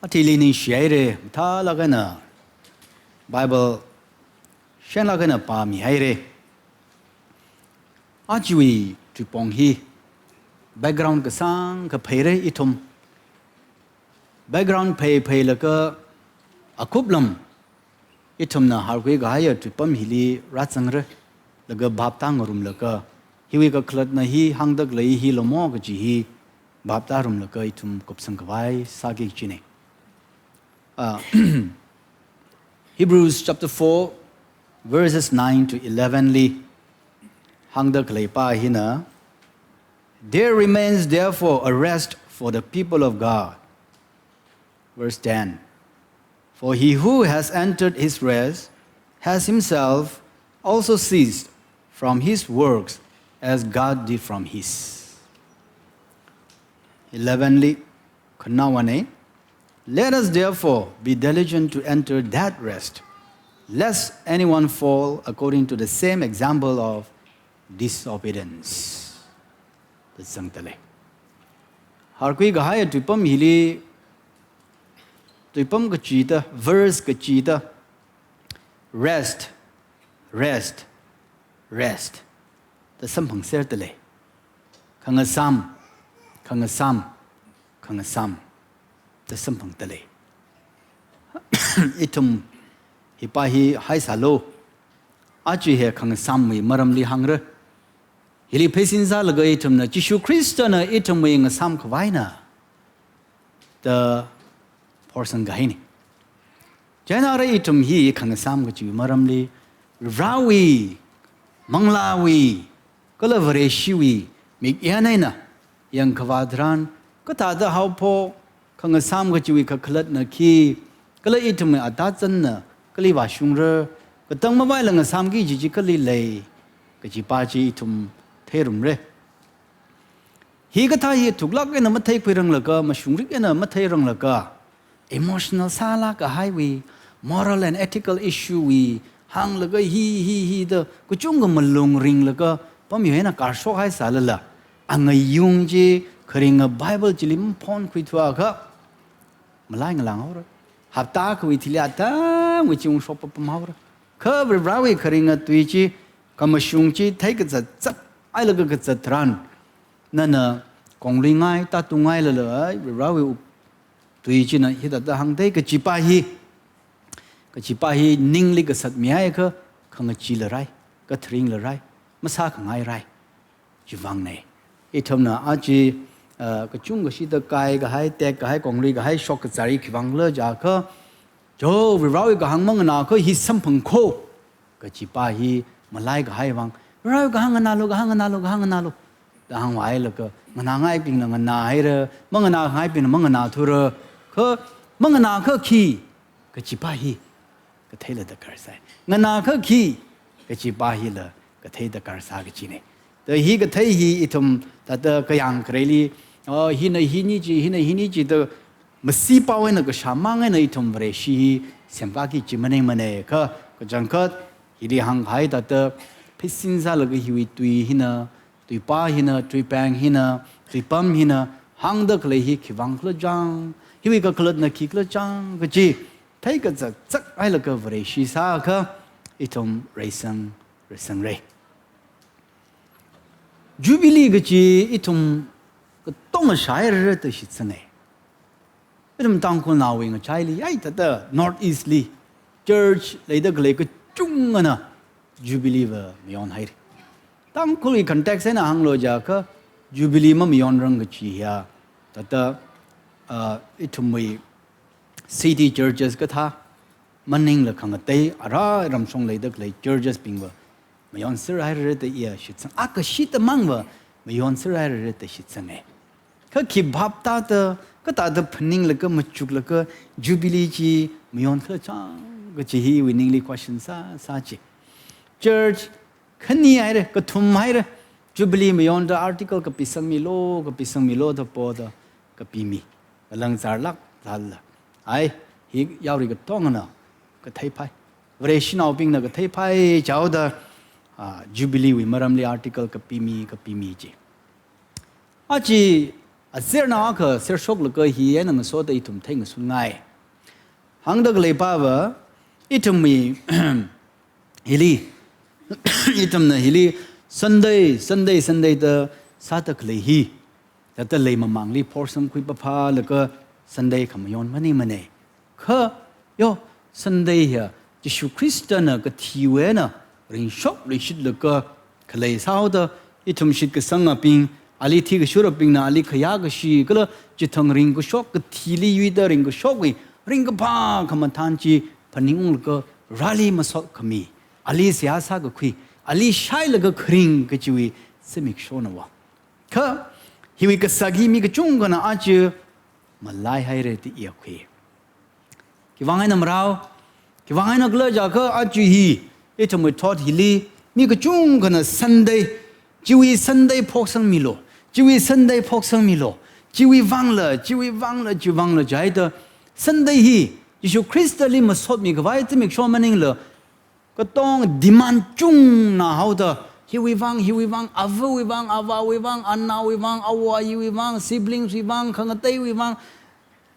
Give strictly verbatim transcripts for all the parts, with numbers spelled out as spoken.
Athili ningshihaira, mathālāk eina Bible shānlāk eina pāmihaira. Ajawui tuipong hi background kasāngkha pheira ithum. Background phei pheilaga akuplam ithumna harkhui kahaiya tuipam hili rāzangra, laga bhap tāngarumlaga, hiwui kakhalatna hi hāngda khalei hi lomo kaji hi bhap tārumlaga ithum kupsang khavai sāki kajina. Ah, Hebrews chapter four, verses nine to eleven li hāngda khalei pā hina, "There remains therefore a rest for the people of God." Verse ten, "For he who has entered his rest has himself also ceased from his works as God did from his." Eleven li, khanaowana, "Let us therefore be diligent to enter that rest, lest anyone fall according to the same example of disobedience." Da zangda lei. Harkhui kahai tuipam hili, tuipam kachida, verse kachida, rest, rest, rest da samphangserda lei. Khangasām, khangasām, khangasām da samphangda lei. Ithum hi pā hi haisālu. Aja hi khangasāmwui maramli hāngra. Hili pheisin sālaga ithumna Jishu Khristana ithumwui ngasām khavaina da phorsang kahaina. Chieina arui ithum hi khangasām kachiwui maramli, Varewui, Manglāwui, kala Vareshiwui mikyan eina yangkhavā tharan, kathāda haophok, khangasām kachiwui kakhalatna khi, kala ithumwui atazanna kali vāshungra, katang mavaila ngasāmki kaji chi kali lei, kaji pā chi ithum theirumra. Hikathā hi thuklāk eina matheikhuiranglaga, mashungrik eina matheiranglaga, emotional sālāk kahaiwui, moral and ethical issue wui hānglaga hi, hi, hi da kachungkha malung ringlaga, pamyo eina karshok haisālala, angayung chi kharinga Bible chili maphonkhuithuakha, malai ngalāng haora. Hapta akhawui thili atangwui chi ungshok papam haora. Kha Varewui kharinga tui chi, khamashung chi theikazat zat hailaga kazat tharan, nana konglui ngai, tātung ngailala, ai, Varewui up tui china hithāda hāngda lei kaji pā hi, kaji pā hi ningli kasat mihaiakha, khangachee larai, katharing larai, masākhangai rai. Chiwuivangna ithumna aja, ah, kachungkha shida kai kahai, tek kahai, konglui kahai, shok kazāri khiwuivang khala jiakha, jo, Varewui kahāng manganāakha hi samphangkho kaji pā hi malai kahai vang, Varewui kahāng nganālu, kahāng nganālu, kahāng nganālu da hāngvāhailaga, nganāngaibingna nganāhaira, manganāngaibingna manganāthura, kha manganāakha khi kaji pā hi katheila darkar sai. Nganāakha khi kaji pā hila kathei darkar sā kajina. Da hi kathei hi ithum thāda kayāng khareli, oh, hina hini chi, hina hini chi da masipao eina kashāmang eina ithum Vareshi hi semkaki kaji maningmana. Kha kachangkhat hili hāngkahai thāda pheisin sālaga hiwui tui hina, tuipā hina, tuipeng hina, tuipam hina hāngda khalei hi khiwuivang khala chang, hiwui kakhalatna khi khala chang kaji theikazat zat hailaga Vareshi sāakha, ithum reisang, reisangra. Jubilee kaji ithum katonga shāhairara da shitsanga. Ithum Tangkhulnaowui ngachaili, ai, thāda North East li church leida khalei kachungana Jubilee va mayonhaira. Tangkhulwui context eina hānglu jiakha, Jubilee mamayonrang kaji hiya, thāda, ah, ithumwui city churches kathā maningla khangatei, ara ramshong leida khalei churches bingva mayonserhairara da iya shitsang, akha shida mangva mayonserhairara da shitsanga. Kha khi bhap tāda, kathāda phaninglaga machuklaga Jubilee chi mayon khala chang kaji hiwui ningli question sā, sā chi. Church khani haira, kathum haira, Jubilee mayonda article kapisangmilu, kapisangmilu da poda kapimi. Kalang zarlāk lala, ai, hi yaori katongana katheiphai. Vareshinaobingna katheiphai chaoda, ah, Jubilee wui maramli article kapimi, kapimi chi. Aja, Azerna akha sershoklaga hi eina ngasoda ithum theingasungai. Hāngda khalei pava, ithumwui hili, ithumna hili Sunday, Sunday, Sunday da sāda khalei hi, thāda leimamangli phorsamkhui paphalaga Sunday khamayon maningmana. Kha, yo, Sunday hiya Jishu Khristana kathiwui eina ringshok ringshitlaga khalei sāhaoda, ithum shitkasangabing, ali thikashurabingna ali khayākashi kala chithang ringkashok, kathili yuida ringkashokwui ringkaphā khamathān chi phaningunglaga Vareli masot khami, ali seihā sākakhui, ali shailaga kharing kachiwui zimikshona va. Kha hiwui kasā hi mi kachungkhana aja malaihaira da iya khui. Khiwuivang eina marao, khiwuivang eina khala jiakha aja hi, ithumwui thot hili, mi kachungkhana Sunday, chiwui Sunday phoksangmilu, chiwui Sunday phoksangmilu, chiwui vangla, chiwui vangla, chiwui vangla jihaida, Sunday hi Jishu Khristali masotmi khavai zimiksho maningla, katonga demand chungna haoda, hiwui vang, hiwui vang, avawui vang, avāwui vang, anaowui vang, awo ayiwui vang, siblings wui vang, khangateiwui vang,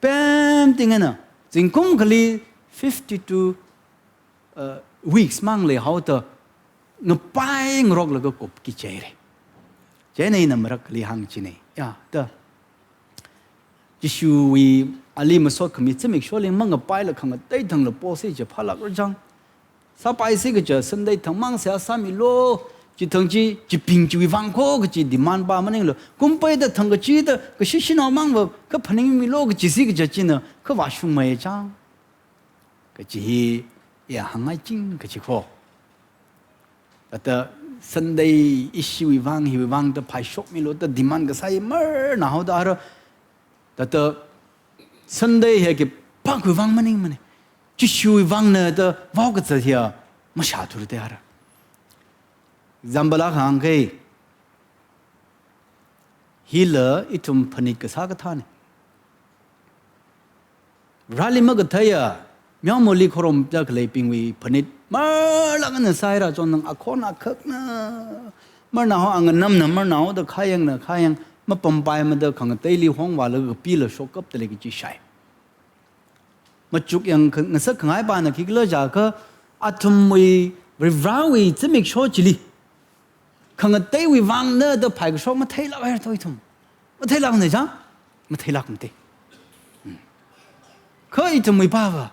pemting eina, zingkum akhali fifty-two, uh, weeks mang leihaoda, ngapai ngaroklaga kupki jihaira. Chieina ina marakhali hāngchina. Ya, da. Jishuwui ali masot khami zimiksholi mangapaila khangatei thangla posi jiphālākra chang. Sāpaisi kaja Sunday thangmang seihā sāmilu, chithang chi, chibing chiwui vang kho kachi demand pa maningla, kumpeida thangkachida, kashi shinao mangva, kha phaningmilu kachisi kaja china, kha vāshungmei chang. Kachi hi, ya hāngngai ching kachi kho. Thāda Sunday ishiwui vang, hiwui vang da phaishokmilu da demand kasā hi marna haoda ara. Thāda Sunday hi khipākhawui vang maningmana. Jishuwui vangna da vaokazat hiya mashāthura da ara. Example akha hāngkei. Hila ithum phanit kasā kathāna. Vareli makatheiya, meomali khorumda khaleibingwui phanit marlāk eina sāhaira chonnang, akhon akhakna, marna hao anganamna, marna haoda khayangna khayang, mapampaimada khangateili hongvālaga kapila shokkapta lei kachi shai. Machuk yang kha-, ngasak khangai pana khikhala jiakha, athumwui Varivarāwui zimiksho chili khangateiwui vangna da phaikashok matheilākhaira to ithum. Matheilākna chang? Matheilākmate. Hmm. Kha ithumwui pava,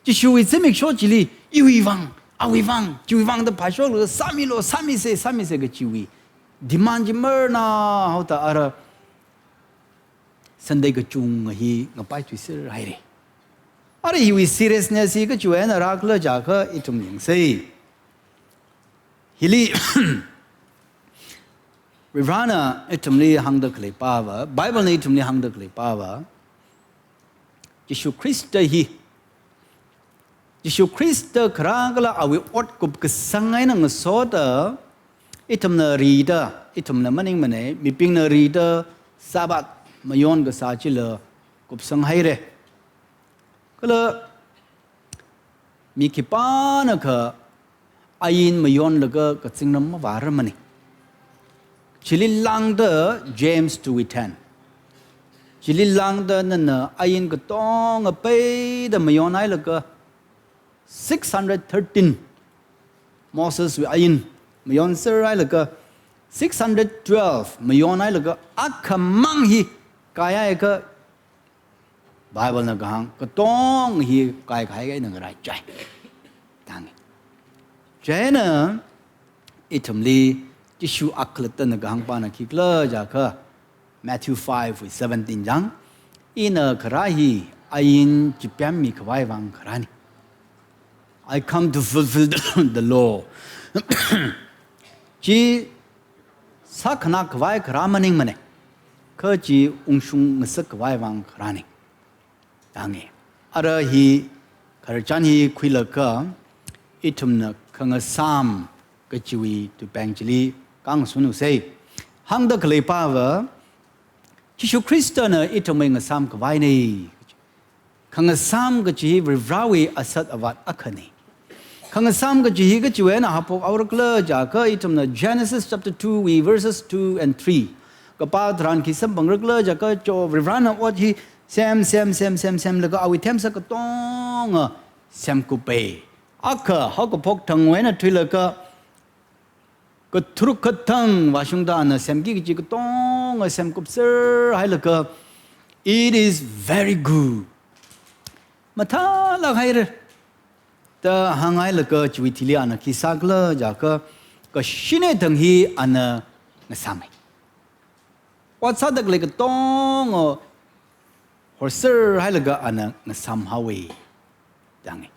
Jishuwui zimiksho chili, iwui vang, awui vang, chiwui vang da phaishoklaga sāmilu, sāmise, sāmise kachiwui demand chi marna haoda ara Sunday kachunga hi ngapai thuiser haira. Ara hiwui seriousness hi kachiwui eina rākhala jiakha ithum yangsei. Hili Varivarāna ithumli hāngda khalei pava, Bible na ithumli hāngda khalei pava, Jishu Khrista hi, Jishu Khrista kharā kala awui ot kupkasang eina ngasoda, ithumna rida, ithumna maningmana, mibingna rida, Sabbath mayon kasā chila kupsang haira. Kala mi khipānakha ain mayonlaga kazingram mavārar mana. Chili lāngda James two wui ten. Chili lāngda nana ain katonga peida mayon hailaga six hundred thirteen Moseswui ain mayon ser hailaga six hundred twelve mayon hailaga akhamang hi kai haiakha Bible na kahāng, katonga hi kaikhai eina ngaraichai. Tangi. Chieina, ithumli, Jishu akhalattana kahāng pana khikhala jiakha, Matthew five wui seventeen chang, ina kharā hi ain chipemmi khavai vang kharāna. I come to fulfill the, the law. Chi sākhanā khavai kharā maningmana. Kha chi ungshung ngasak khavai vang kharāna. Tangi. Ara hi khararchan hi khuilaga ithumna khangasām kachiwui tupeng chili khangasun usei. Hāngda khalei pava, Jishu Khristana ithumwui ngasām khavaina. Khangasām kachi hi Varivarāwui asat avāt akhana. Khangasām kachi hi kachiwui eina haophok haora khala jiakha ithumna Genesis chapter two wui verses two and three. kapā tharan khi samphangra khala jiakha, cho Varivarana ot hi sem, sem, sem, sem, semlaga awui themsak katonga semkupai. Akha haokaphok thangwui eina thuilaga katharuk kathang vāshungda ana semki kachi katonga semkupser hailaga, "It is very good." Mathālāk haira da hānghailaga chiwui thili ana khi sākhala jiakha, kashine thang hi ana ngasāmei. Ot sāda khalei katonga horser hailaga ana ngasām haowei da hānga.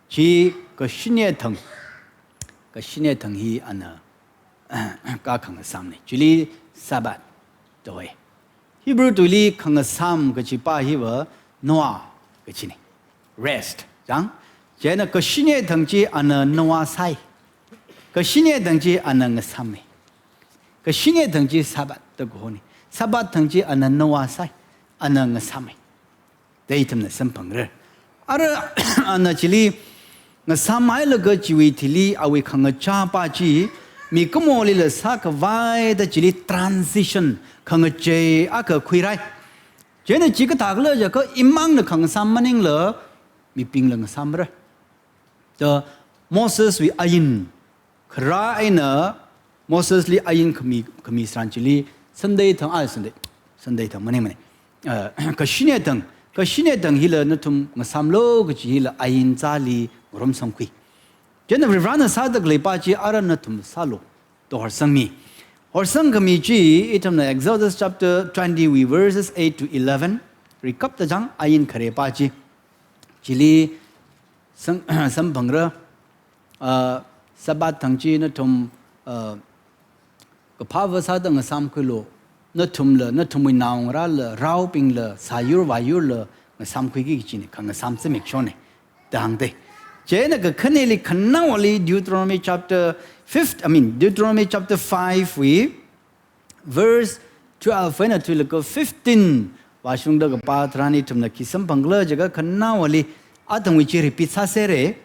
Chi kashine thang, kashine thang hi ana ka khangasāmnei. Chili Sabbath da hoi. Hebrew tuili khangasām kachi pā hiva Noah kachinei. Rest. Chang? Chieina kashine thang chi ana Noah sāi. Kashine thang chi ana ngasāmei. Kashine thang chi Sabbath da kahonei. Sabbath thang chi ana Noah sāi. Ana ngasāmei da ithumna samphangra. Ara ana chili ngasām hailaga chiwui thili awui khangachā pā chi mikumolila sākhavai da chili transition khangachei akha khuirai. Chieina chi kathā khala jiakha imangna khangasām maningla mibingla ngasāmra. Da Moseswui ain kharā eina Mosesli ain khami, khami tharan chili Sunday thang, ah, Sunday, Sunday thang maningmanei. Uh, kashine thang, kashine thang hila nathum ngasāmlu kachi hila ain chili ngarumsangkhui. Chieina Varivarana sāda khalei pā chi ara nathum sālu da horsangmi. Horsang khami chi ithumna Exodus chapter twenty wui verses eight to eleven rikapta chang, ain khare pā chi. Chili sang, samphangra, ah, Sabbath thang chi nathum, ah, kaphāva sāda ngasāmkhuilu, nathumla, nathumwui naongarāla, raobingla, sāyur vāyurla ngasāmkhuiki kachinei, khangasām zimikshonei da hāngdei. Chieina kakhaneli khanaowali Deuteronomy chapter fifth, I mean, Deuteronomy chapter five wui verse twelve eina thuilaga fifteen vāshungda kapā tharan ithumna khi samphang khala jiakha khanaowali athangwui chi repeat sāserei,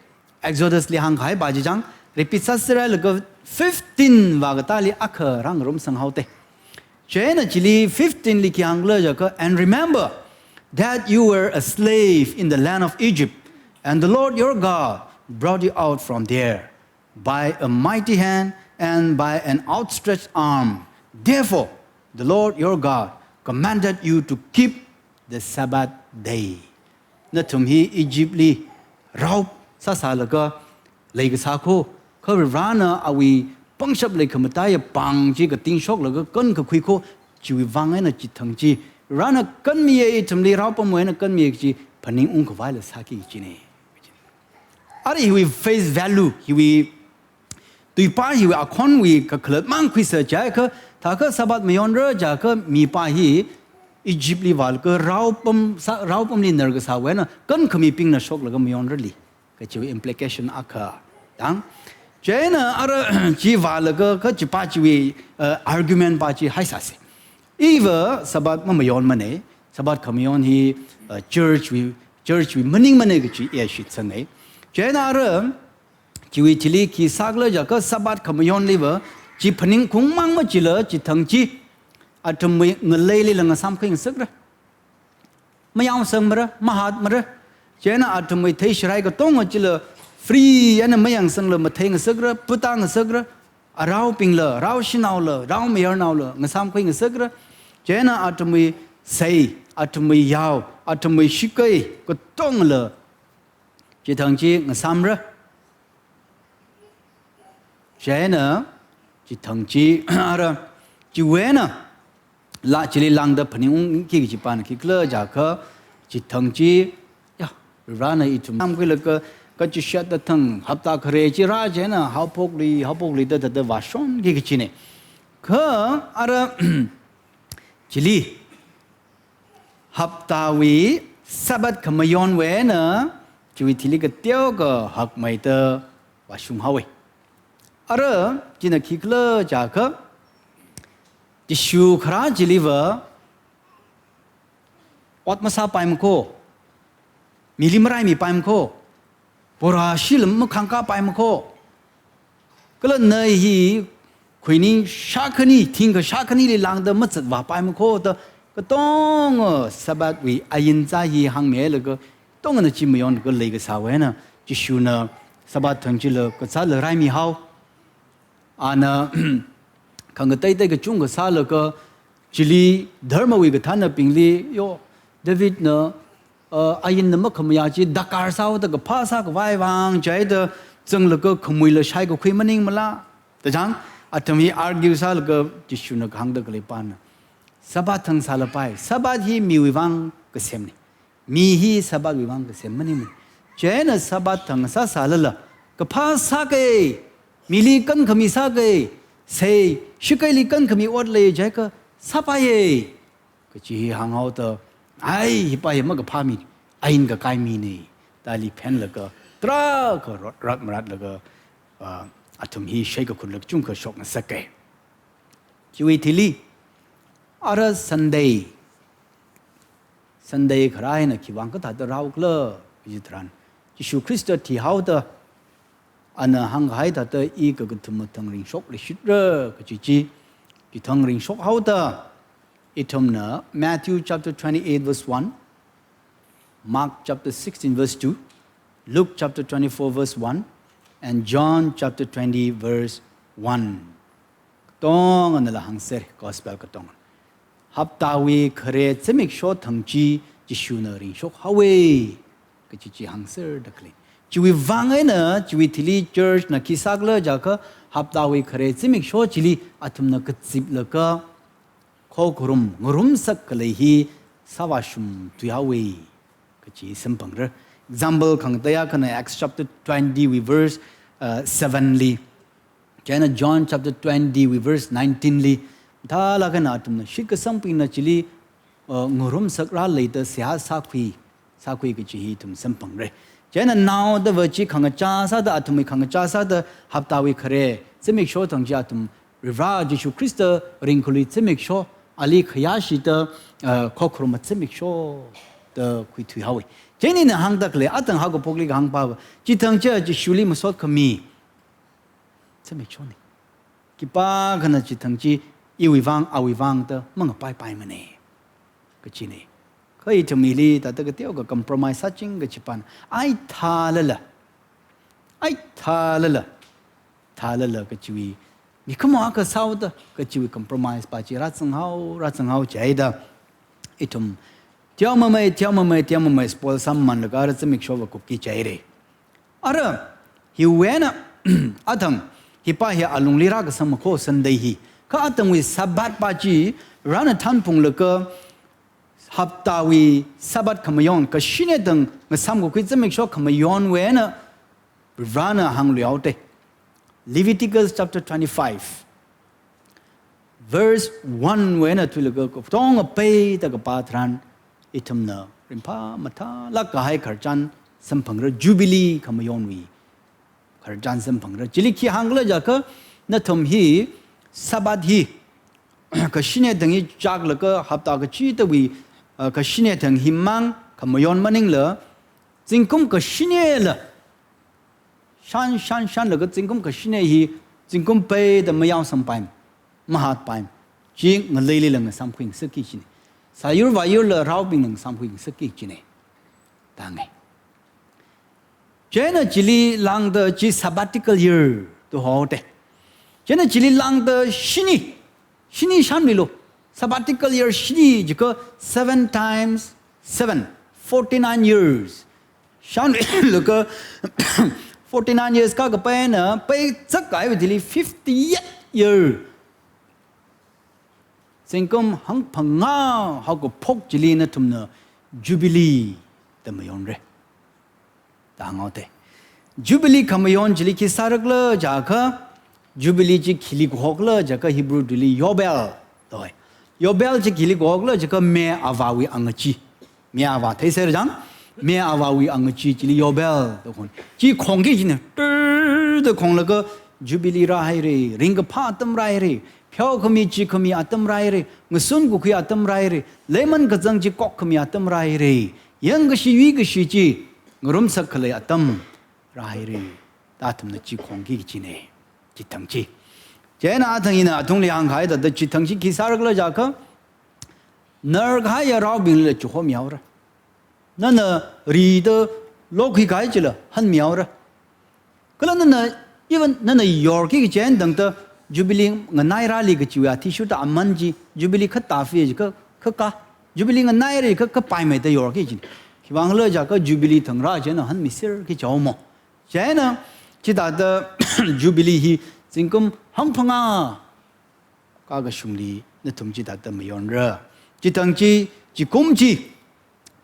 Exodus li hāngkahai pā chi chang, repeat sāserei laga fifteen vākatāli akha rāngarumsang haodei. Chieina chili fifteen li khi hāng khala jiakha, "And remember that you were a slave in the land of Egypt, and the Lord your God brought you out from there by a mighty hand and by an outstretched arm. Therefore, the Lord your God commanded you to keep the Sabbath day." Nathum hi Egypt li rao sāsālaga leikasā kho, kha Varivarana awui pangshap leikhamataiya pāng chi kating shoklaga kankakhui kho, chiwui vang eina chithang chi Varivarana kanmiya, ithumli raopamwui eina kanmiya kachi phaningungkhavaila sāki kachinei. Ara hiwui face value, hiwui tuipā hiwui akhonwui kakhalat mang khuisa jiakha, thākha Sabbath mayonra jiakha mipā hi Egypt li vālaga raopam sā, raopamli narkasāwui eina kankhamibingna shoklaga mayonrali kachiwui implication akha dang. Chieina ara chi vālaga kha chipā chiwui, uh, argument pā chi haisāsei. Iva Sabbath mamayonmanei, Sabbath khamayon hi, uh, church wui, church wui maningmanei kachi iya shitsangnei. Chieina ara chiwui thili khi sā khala jiakha Sabbath khamayonliva chi phaningkhaung mang machila chithang chi athumwui ngaleilila ngasāmkhui ngasakra. Mayaosangmara, mahatmara. Chieina athumwui theisharai katonga chila free eina mayangsangla mathei ngasakra, puta ngasakra, araobingla, raoshinaola, raomayarnaola ngasāmkhui ngasakra. Chieina athumwui sei, athumwui yao, athumwui shakei katongala chithang chi ngasāmra. Chieina chithang chi ara chiwui eina la chili lāngda phaningungki kachi pāna khikhala jiakha chithang chi, ya, Varivarana ithum ngasāmkhuilaga kachishatda thang hapta khare chi rā chieina haophokli, haophokli da da da vāshonki kachinei. Kha ara chili haptawui Sabbath khamayonwui eina chiwui thili kateokha hakmeida vāshung haowei. Ara china khikhala jiakha, Jishu kharā chiliva ot masāpaimana kho, mili maraimipaimana kho, porashila makhangkāpaimana kho, kala nei hi khuini shākhani, thingkha shākhanili lāngda mazatvāpaimana kho da, katonga Sabbath wui ain zā hi hāngmilaga, katongana chi mayonlaga leikasā wui eina, Jishuna Sabbath thang chila kazāla raimihao. Ana khangateitei kachungkha sālaga, chili dharmawui kathānabingli, yo, Davidna, uh, ainna makhamayā chi dakar sāhaoda kaphā sākhavai vang chida zanglaga khamuila shaikakhui maningmala da chang, athum hi argue sālaga Jishuna kahāngda khalei pana, Sabbath thang sālapai, Sabbath hi miwui vang kasemna. Mi hi Sabbath wui vang kasem maningmana. Chieina Sabbath thang sāsālala, kaphā sākei, mili kankhami sākei, sei, shikeili kankhami ot lei jiakha sāpaiye, kachi hi hānghaoda, ai, hipa hi makaphā mi, ain kakai mina, da ali phenlaga, tarākha rot rat maratlaga, ah, athum hi shaikakhut lāk chungkha shokngasaka. Chiwui thili, ara Sunday, Sunday kharā eina khiwui vang kathāda rāhaokhala kaji tharan, Jishu Khrista thihaoda, ana hāngkahai thāda i kakathuma thang ringshokluishitra kaji chi, chithang ringshokhaoda, ithumna Matthew chapter twenty-eight verse one, Mark chapter sixteen verse two, Luke chapter twenty-four verse one, and John chapter twenty verse one. Katonganala hāngser, gospel katonga. Haptawui khare zimiksho thang chi Jishuna ringshokhaowa, kachi chi hāngserda khalei. Chiwui vang eina, chiwui thili church na khi sākhala jiakha, haptawui khare zimiksho chili athumna kaziplaga, khokharum, ngarumsak khalei hi sāvāshung thuihaowa, kachi samphangra. Example khangateiya akhana Acts chapter twenty wui verse, uh, seven li. Chieina John chapter twenty wui verse nineteen li. Thālāk eina athumna shitkasangbingna chili, uh, ngarumsak rāleida seihā sākhui, sākhui kachi hi ithum samphangra. Chieina naodava chi khangachā sāda, athumwui khangachā sāda, haptawui khare zimiksho thang chi athum Varivara Jishu Khrista ringkhalui zimiksho, ali khayāshida, uh, khokharuma zimiksho da khuithuihaowa. Chieina ina hāngda khalei, atang haokaphokli kahāng pava, chithang chi Jishuli masot khami zimikshona. Khipākhana chithang chi iwui vang, awui vang da mangapaipaimana, kachina. Kha ithum hili thāda kateokha compromise sāching kachi pana, ai thālala, ai thālala, thālala kachiwui, mikumowui kasāhaoda, kachiwui compromise pa chi rāzanghao, rāzanghao chida, ithum teomamei, teomamei, teomamei, spoil sāmamānlaga ara zimikshova kupki chira. Ara, hiwui eina, athang, hipa hi alungli rākasangma kho Sunday hi. Kha athangwui Sabbath pa chi, Varena thanphunglaga, haptawui Sabbath khamayon, kashine thang ngasāmkakhui zimiksho khamayonwui eina, Varena hāngluihaoda. Leviticus chapter twenty-five, verse one wui eina thuilaga katonga peida kapā tharan, ithumna ringphā mathālāk kahai khararchan samphangra, Jubilee khamayonwui khararchan samphangra. Chili khi hāngkhala jiakha, nathum hi Sabbath hi kashine thang hi chaklaga hapta kachidawui, uh, kashine thang himang khamayon maningla, zingkum kashinela, shan, shan, shanlaga zingkum kashine hi, zingkum peida mayaosangpai, mahātpai, chi ngaleilila ngasāmkhuingasakki kajina. Sāyur vāyurla raobingna ngasāmkhuingasakki kajina. Tange. Chieina chili lāngda chi sabbatical year da hoda. Chieina chili lāngda shini, shini shanmilu. Sabbatical year shini jiakha seven times seven, forty-nine years. Shanmilaga forty-nine years kakapai eina, pai zakkahaiwui thili fifty-eight year. Zingkum hangphangā haokaphok chili nathumna Jubilee da mayonra da hānghaoda. Jubilee khamayon chili khi sārakhala jiakha, Jubilee chi khili kahokhala jiakha Hebrew tuili Yobel da hoi. Yobel chi khili kahokhala jiakha me avāwui angachi. Me avā theiser chang, me avāwui angachi chili Yobel da khon. Chi khongki kajina, tur da khonglaga Jubilee rāhaira, ringkaphā atam rāhaira, pheokhami chikhami atam rāhaira, ngasun kakhui atam rāhaira, leiman kazang chi kokkhami atam rāhaira, yangkashi yuikashi chi ngarumsak khalei atam rāhaira, da athumna chi khongki kajina, chithang chi. Chieina athang ina athumli hāngkahai thāda chithang chi khi sāra khala jiakha, narkahaiya raobinglila chihomihaora. Nana rida lokhuikahai chila hanmihaora. Kala nana, even nana yorki kachi eina tangda Jubilee nganairali kachiwui athishurda aman chi Jubilee khatāfi jiakha, khakā. Jubilee nganaira jiakha, khapaimeida yorki kajina. Khiwuivang khala jiakha Jubilee thang rā chieina hanmiserki kaji mo. Chieina, chithāda Jubilee hi zingkum hangphangā kakashungli nathum chithāda mayonra. Chithang chi, chikum chi,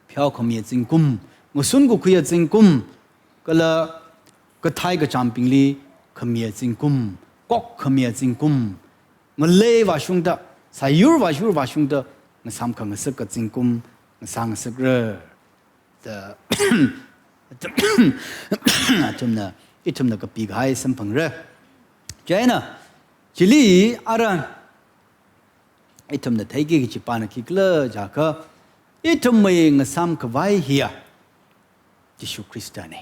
pheokhamiya zingkum, ngasun kakhuiya zingkum, kala kathei kachāmbingli khamiya zingkum, kokkhamiya zingkum, ngalei vāshungda, sāyur vāshur vāshungda, ngasām khangasaka zingkum ngasā ngasakra da athumna, ithumna kapikahai samphangra. Chieina, chili ara ithumna theiki kachi pāna khikhala jiakha, ithumwui ngasām khavai hiya Jishu Khristana.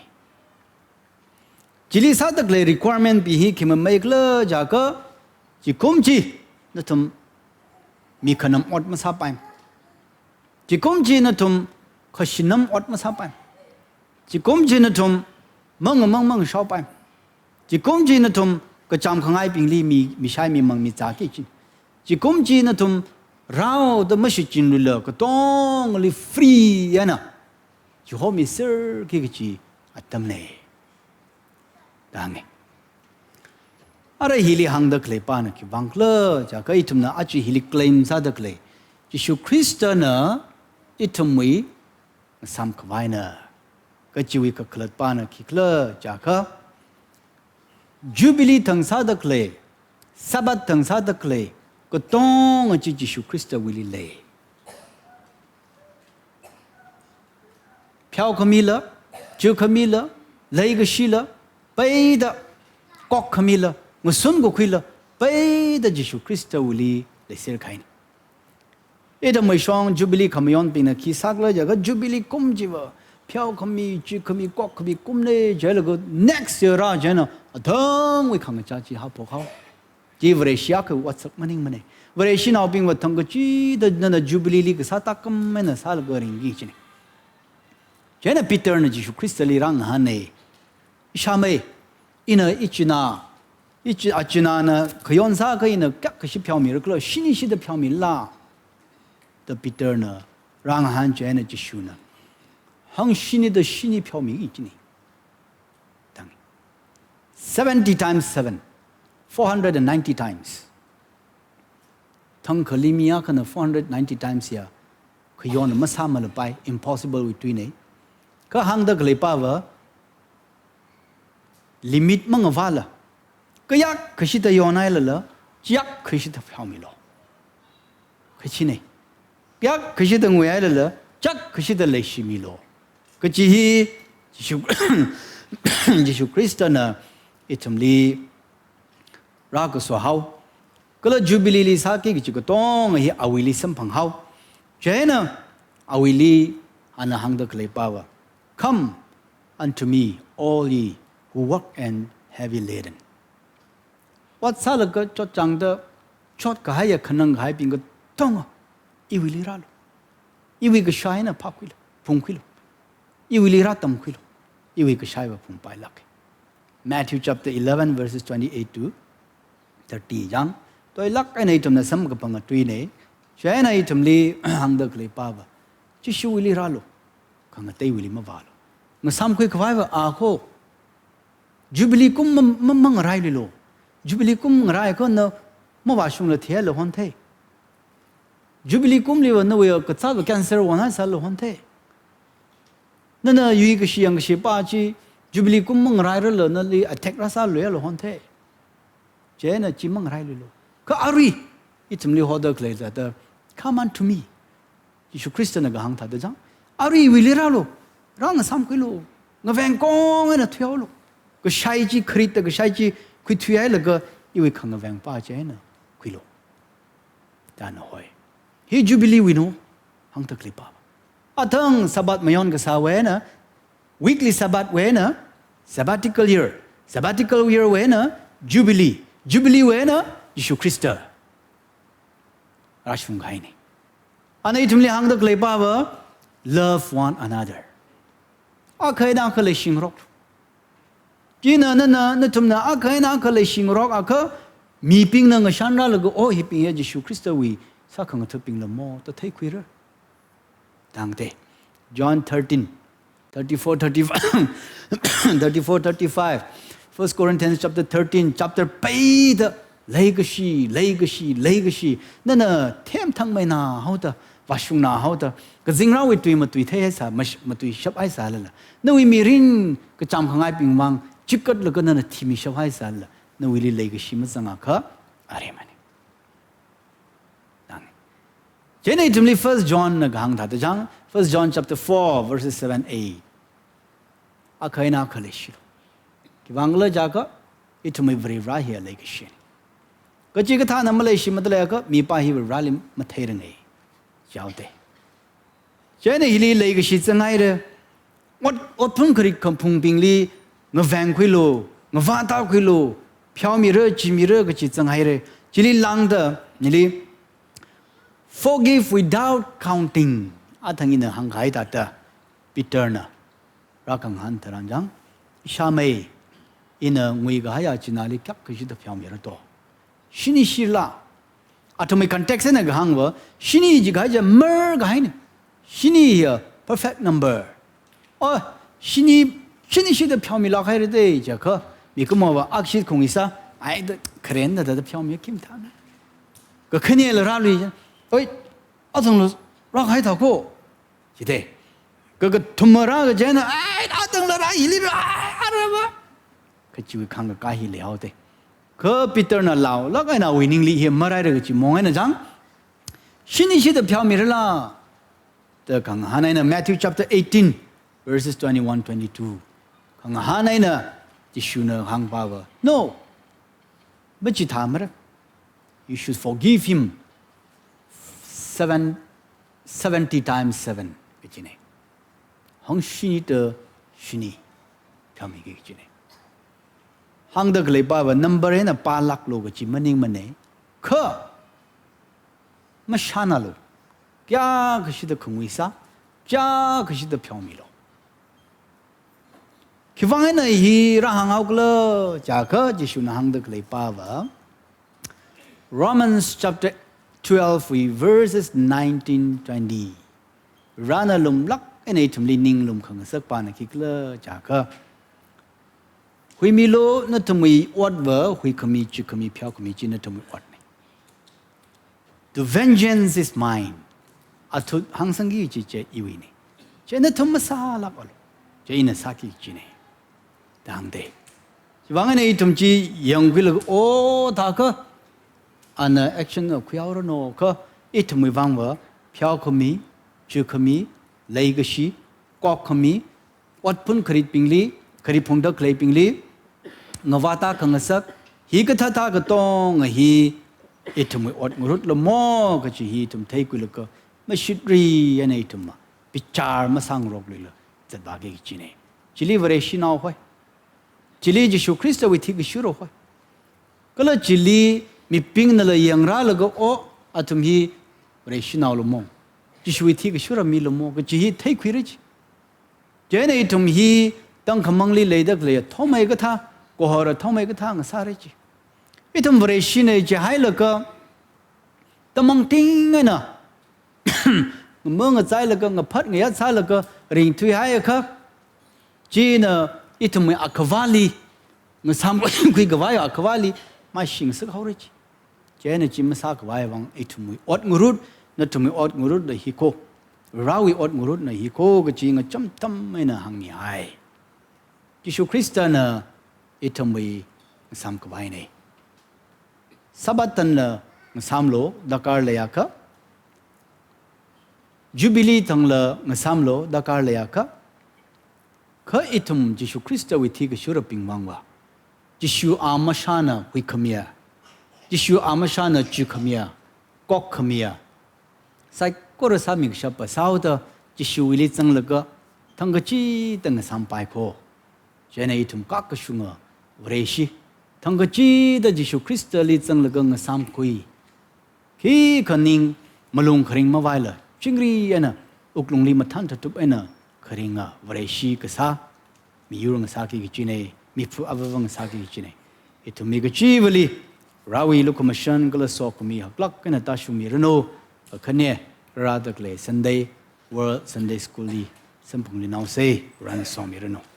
Chili sāda khalei requirement bing hi khi mamei khala jiakha, chikum chi nathum mi khanam ot masāpai. Chikum chi nathum khashinam ot masāpai. Chikum chi nathum mangamang mangashaopai. Chikum chi nathum kachām khangaibingli mi, mishai mimang mizāki kajina. Chikum chi nathum raoda mashichinlula katongali free eina chihomiserki kachi atamna da hānga. Ara hili hāngda khalei pāna khiwuivang khala jiakha ithumna aja hili claim sāda khalei Jishu Khristana ithumwui ngasām khavaina kachiwui kakhalat pāna khikhala jiakha, Jubilee thang sāda khalei, Sabbath thang sāda khalei, katonga chi Jishu Khristawuili lei. Pheokhamila, chukhamila, leikashila, peida, kokkhamila, ngasun kakhuila, peida Jishu Khristawuili leiser kahaina. Ithumwui shong Jubilee khamayonbingna khi sākhala jiakha Jubilee kum chiva pheokhami, chukhami, kokkhami kumna jilaga next year rā chieina athangwui khangachā chi haophok haowa. Chi Vareshi akha otsak maningmana. Vareshinaobingva thang kachida nana Jubilee li kasā tākam eina sālaga ringki kajina. Chieina Peterna Jishu Khristali rāngahāna, "Ishāmei, ina ichinā, ichi-, achināna khayon sākha ina kayākha kashi pheomira khala, shini shida pheomila?" da Peterna rāngahān chieina Jishuna, "Hang shinida shini pheomi," kajina. Thang seventy times seven, four hundred and ninety times. Thangkhali mi akhana four hundred ninety times ya khayon masāmalapai, impossible wui tuina. Kha hāngda khalei pāva limit mangavāla, kayākha kashida yonhailala, chiyākha kashida pheomilu kajina. Kayākha kashida nguihailala, chiyākha kashida leishimilu kaji hi Jishu, Jishu Khristana ithumli rākaso haowa. Kala Jubilee li sāki kachi katonga hi awuili samphang haowa. Chieina awuili ana hāngda khalei pāva, "Come unto me, all ye who work and heavy laden." Ot sālaga chotchāngda chotkahaiya khanangkahaibing katonga, iwuili rālu. Iwui kashai eina phākhuilu, phungkhuilu. Iwuili rātamkhuilu. Iwui kashaiva phungpailāka. Matthew chapter eleven verses twenty-eight to thirty chang. Toilāk eina ithumna samkaphanga tuina. Chieina ithumli hāngda khalei pāva, Jishuwuili rālu, khangateiwuili mavālu. Ngasāmkhui khavaiva akha, Jubilee kum ma, ma, mangarailuilu. Jubilee kum ngarai kha na mavāshungla thila honthei. Jubilee kumliva nawui kazātva cancer wonhaisāla honthei. Nana yuikashi yangkashi pā chi Jubilee kum mangarairala nali attack rāsāluila honthei. Chieina chi mangarailuilu. Kha arui ithumli hoda khalei thāda, "Come unto me." Jishu Khristana kahāng thāda chang, "Arui iwuili rālu, rāngasāmkhuilu, ngaveng kong eina thuihaolu. Kashai chi kharit da kashai chi khuithuihailaga iwui khangaveng pā chieina khuilu," da ana hoi. Hi Jubilee wuina hāngda khalei pā. Athang Sabbath mayon kasāwui eina, weekly Sabbath wui eina, sabbatical year, sabbatical year wui eina, Jubilee, Jubilee wui eina, Jishu Khrista rāshungkahaina. Ana ithumli hāngda khalei pava, love one another. Akha eina akha leishingarok. China nana, nathumna akha eina akha leishingarok akha, mibingna ngashanrālaga, oh, hibing hi Jishu Khristawui sākhangathabing lamo da theikhuira. Tangte. John thirteen, thirty-four, thirty-five, thirty-four, thirty-five. First Corinthians chapter thirteen, chapter peida leikashi, leikashi, leikashi. Nana themthangmeina haoda, vāshungna haoda, kazingrāwui tui matuitheihaisa, mash-, matuishaphaisālala, nawui mirin kacham khangaibing vang chikatlaga nana thimishaphaisālala, nawuili leikashi mazangakha aremana. Nang. Chieina ithumli First John na kahāng thāda chang, First John chapter four, verses seven, eight. Akha eina akha leishilo. Khiwuivang khala jiakha, ithumwui Varivarā hi leikashina. Kachikathāna maleishimatda leiakha, mipā hi Varivarāli matheiranga. Jihaoda. Chieina hili leikashi zanghaira. Ot, otphun kharit khaphungbingli ngavengkhuilu, ngavātakhuilu, pheomira, jimira kachi zanghaira. Chili lāngda, nili, forgive without counting. Athang ina hāngkahai thāda, Peterna rākhangahān tharan chang, ishāmei, ina nguikahaiya chinali kayākha kashida pheomira to. Shini shila. Athumwui context eina kahāngva, shini jikahai chi markahaina. Shini hiya perfect number. Oh, shini, shini shida pheomilāk haira da jiakha, mikumova akha shi khuingasā, ai da kharenda da pheomi khim thāna. Kakhanela rālui chi. Oi, athangla rākahai thāko. Chida. Kakathuma rākaja eina, ai, athangla rā, hili rā, ai, arava. Kachiwui khangkā hi leihaoda. Kha Peterna laolāk eina awui ningli hi maraira kachi mong eina chang, shini shida pheomirala da khangahān eina Matthew chapter eighteen, verses twenty-one, twenty-two. Khangahān eina Jishuna hāngpava, no, machithāmara. You should forgive him seven, seventy times seven, kachina. Hangshini da shini pheomiki kachina. Hāngda khalei pava number eina pālāklu kachi maningmana. Kha, mashānalu. Kayākha kashida khuingasā, kayākha kashida pheomilu. Khiwuivang eina hi rāhānghao khala jiakha, Jishuna hāngda khalei pava, Romans chapter twelve wui verses nineteen, twenty. Varena lumlāk eina ithumli ninglum khangasakpana khikhala jiakha, huimilu, nathumwui otva huikhami, chukhami, pheokhami chi nathumwui otna. The vengeance is mine. Athut hāngsangki kachi chi iwuina. Chi nathum masālākalu. Chi ina sāki kachina. Tangda. Chiwuivang eina ithum chi yangkhuilaga, oh, thākha, ana action na khuihaoranu kha, ithumwui vangva, pheokhami, chukhami, leikashi, kokkhami, otphun kharitbingli, kharit phungda khaleibingli, ngavāta khangasak, hikathāthā katonga hi, ithumwui ot ngarut lamo kachi hi ithum theikhuilaga, mashitri eina ithumva, bichar masāngarokluila, zatvāki kachina. Chili Vareshinao hoi. Chili Jishu Khristawui thikashura hoi. Kala chili mibingnala yangrālaga, oh, athum hi Vareshinao lamo. Jishuwui thikashura mi lamo, kachi hi theikhuira chi. Chieina ithum hi tangkhamangli leida khalei athumwui kathā, kahor athumwui kathā ngasāra chi. Ithum Vareshina jihailaga, tamangting eina, ngamangachailaga, ngaphat ngayat sālaga, ringthuihaiakha, china ithumwui akhavāli, ngasāmkhui khavai akhavāli, maishingasak haora chi. Chieina chi masākhavai vang ithumwui ot ngarut, nathumwui ot ngarutla hiko, Varewui ot ngarutna hiko kachi ngacham tam eina hāngmihai. Jishu Khristana ithumwui ngasāmkhavaina. Sabbath thanla ngasāmlu darkar leiakha, Jubilee thangla ngasāmlu darkar leiakha, kha ithum Jishu Khristawui thikashurabing vangva, Jishu amashana huikhamiya, Jishu amashana chukhamiya, kokkhamiya, saikora sāmikashapva sāhaoda Jishuwuili zanglaga thangkachida ngasāmpaiko. Chieina ithum kakashunga Vareshi, thangkachida Jishu Khristali zanglaga ngasāmkhui. Khikha ning malung kharing mavaila, chingri eina, wuklungli mathān thatup eina kharinga Vareshi kasā, miyur ngasāki kachina, miphu avāva ngasāki kachina. Ithumwui kachivali, Varewui lukhamashan kala sokhami haklāk eina tāshungmiranu, akhane, rāda khalei Sunday, World Sunday School li samphangluinaosa, Varena somiranu.